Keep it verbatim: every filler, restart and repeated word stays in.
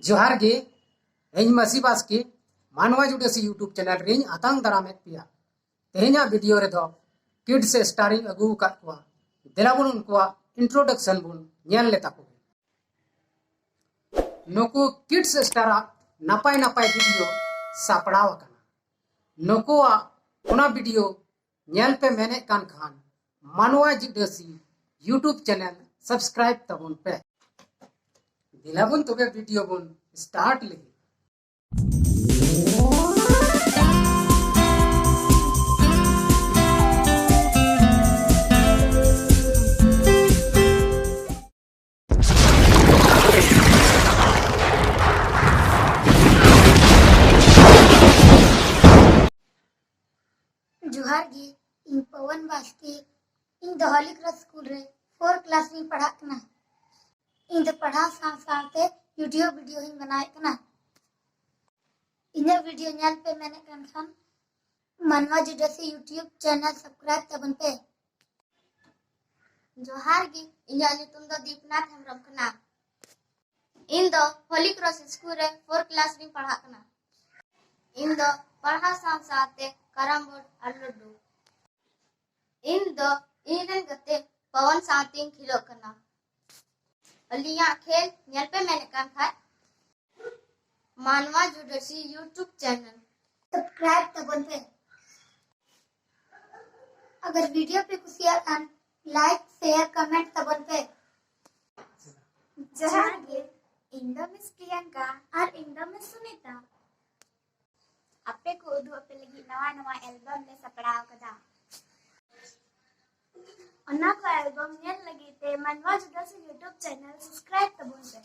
ᱡᱚᱦᱟᱨ ᱜᱮ, ᱤᱧ ᱢᱟᱹᱥᱤ ᱵᱟᱥᱠᱮ, ᱢᱟᱱᱣᱟ ᱡᱩᱰᱟᱹᱥᱤ YouTube ᱪᱮᱱᱮᱞ ᱨᱤᱧ ᱟᱛᱟᱝ ᱫᱟᱨᱟᱢᱮᱫ ᱯᱮᱭᱟ᱾ ᱛᱮᱦᱮᱧᱟᱜ ᱵᱷᱤᱰᱤᱭᱳ ᱨᱮᱫᱚ ᱠᱤᱰᱥ ᱥᱴᱟᱨ ᱤᱧ ᱟᱹᱜᱩ ᱟᱠᱟᱫ ᱠᱚᱣᱟ᱾ ᱫᱮᱞᱟ ᱵᱚᱱ ᱩᱱᱠᱩᱣᱟᱜ ᱤᱱᱴᱨᱳᱰᱟᱠᱥᱚᱱ ᱵᱚᱱ ᱧᱮᱞ ᱞᱮᱛᱟ ᱠᱚᱜᱮ᱾ ᱱᱩᱠᱩ ᱠᱤᱰᱥ ᱥᱴᱟᱨᱟᱜ ᱱᱟᱯᱟᱭ ᱱᱟᱯᱟᱭ ᱵᱷᱤᱰᱤᱭᱳ ᱥᱟᱯᱲᱟᱣ ᱟᱠᱟᱱᱟ᱾ ᱱᱩᱠᱩᱣᱟᱜ ᱚᱱᱟ ᱵᱷᱤᱰᱤᱭᱳ ᱧᱮᱞ ᱯᱮ ᱢᱮᱱᱮᱫ ᱠᱟᱱ ᱠᱷᱟᱱ ᱢᱟᱱᱣᱟ ᱡᱩᱰᱟᱹᱥᱤ YouTube ᱪᱮᱱᱮᱞ ᱥᱟᱵᱥᱠᱨᱟᱭᱤᱵ ᱛᱟᱵᱚᱱ ᱯᱮ᱾ ᱫᱮᱞᱟ ᱵᱚᱱ ᱛᱚᱵᱮ ᱵᱷᱤᱰᱤᱭᱳ ᱵᱚᱱ ᱥᱴᱟᱨᱴ ᱞᱮᱜᱮ᱾ ᱡᱚᱦᱟᱨ ᱜᱮ, ᱤᱧ ᱯᱚᱣᱚᱱ ᱵᱟᱥᱠᱮ᱾ ᱤᱧ ᱫᱚ ᱦᱚᱞᱤ ᱠᱨᱚᱥ ᱥᱠᱩᱞ ᱨᱮ ᱯᱷᱳᱨ ᱠᱞᱟᱥ ᱨᱤᱧ ᱯᱟᱲᱦᱟᱜ ᱠᱟᱱᱟ᱾ ᱤᱧ ᱫᱚ ᱯᱟᱲᱦᱟᱣ ᱥᱟᱶ ᱥᱟᱶᱛᱮ YouTube ᱵᱷᱤᱰᱤᱭᱳ ᱦᱚᱸᱧ ᱵᱮᱱᱟᱣᱮᱫ ᱠᱟᱱᱟ᱾ ᱤᱧᱟᱹᱜ ᱵᱷᱤᱰᱤᱭᱳ ᱧᱮᱞ ᱯᱮ ᱢᱮᱱᱮᱫ ᱠᱟᱱ ᱠᱷᱟᱱ ᱢᱟᱱᱣᱟ ᱡᱩᱰᱟᱹᱥᱤ YouTube ᱪᱮᱱᱮᱞ ᱥᱟᱵᱥᱠᱨᱟᱭᱤᱵ ᱛᱟᱵᱚᱱ ᱯᱮ᱾ ᱡᱚᱦᱟᱨ ᱜᱮ, ᱤᱧᱟᱹᱜ ᱧᱩᱛᱩᱢ ᱫᱚ ᱫᱤᱯᱱᱟᱛᱷ ᱦᱮᱢᱵᱨᱚᱢ ᱠᱟᱱᱟ᱾ ᱤᱧ ᱫᱚ ᱦᱚᱞᱤ ᱠᱨᱚᱥ ᱥᱠᱩᱞ ᱨᱮ ᱯᱷᱳᱨ ᱠᱞᱟᱥ ᱨᱤᱧ ᱯᱟᱲᱦᱟᱜ ᱠᱟᱱᱟ᱾ ᱤᱧ ᱫᱚ ᱯᱟᱲᱦᱟᱣ ᱥᱟᱶ ᱥᱟᱶᱛᱮ ᱠᱟᱨᱟᱢ ᱵᱳᱨᱰ ᱟᱨ ᱞᱩᱰᱩ᱾ ᱤᱧ ᱫᱚ ᱤᱧ ᱨᱮᱱ ᱜᱟᱛᱮ ᱯᱚᱣᱚᱱ ᱥᱟᱶᱛᱮᱧ ᱠᱷᱮᱞᱳᱜ ᱠᱟᱱᱟ᱾ ᱟᱹᱞᱤᱧᱟᱜ ᱠᱷᱮᱞ ᱧᱮᱞ ᱯᱮ ᱢᱮᱱᱮᱫ ᱠᱟᱱ ᱠᱷᱟᱡ ᱢᱟᱱᱣᱟ ᱡᱩᱰᱟᱹᱥᱤ YouTube ᱪᱮᱱᱮᱞ ᱥᱟᱵᱥᱠᱨᱟᱭᱤᱵ ᱛᱟᱵᱚᱱ ᱯᱮ᱾ ᱟᱜᱟᱨ ᱵᱷᱤᱰᱤᱭᱳ ᱯᱮ ᱠᱩᱥᱤᱭᱟᱜ ᱠᱷᱟᱱ ᱞᱟᱭᱤᱠ, ᱥᱮᱭᱟᱨ, ᱠᱚᱢᱮᱱᱴ ᱛᱟᱵᱚᱱ ᱯᱮ᱾ ᱡᱚᱦᱟᱨ ᱜᱮ, ᱤᱧ ᱫᱚ ᱢᱤᱥ ᱯᱨᱤᱭᱟᱝᱠᱟ᱾ ᱟᱨ ᱤᱧ ᱫᱚ ᱢᱤᱥ ᱥᱩᱱᱤᱛᱟ᱾ ᱟᱯᱮ ᱠᱚ ᱩᱫᱩᱜ ᱟᱯᱮ ᱞᱟᱹᱜᱤᱫ ᱱᱟᱣᱟ ᱱᱟᱣᱟ ᱮᱞᱵᱟᱢ ᱞᱮ ᱥᱟᱯᱲᱟᱣ ᱟᱠᱟᱫᱟ᱾ ᱚᱱᱟ ᱠᱚ ᱮᱞᱵᱟᱢ ᱧᱮᱞ ᱞᱟᱹᱜᱤᱫ ᱛᱮ ᱢᱟᱱᱣᱟ ᱡᱩᱰᱟᱹᱥᱤ YouTube ᱪᱮᱱᱮᱞ ᱥᱟᱵᱥᱠᱨᱟᱭᱤᱵ ᱛᱟᱵᱚᱱ ᱯᱮ᱾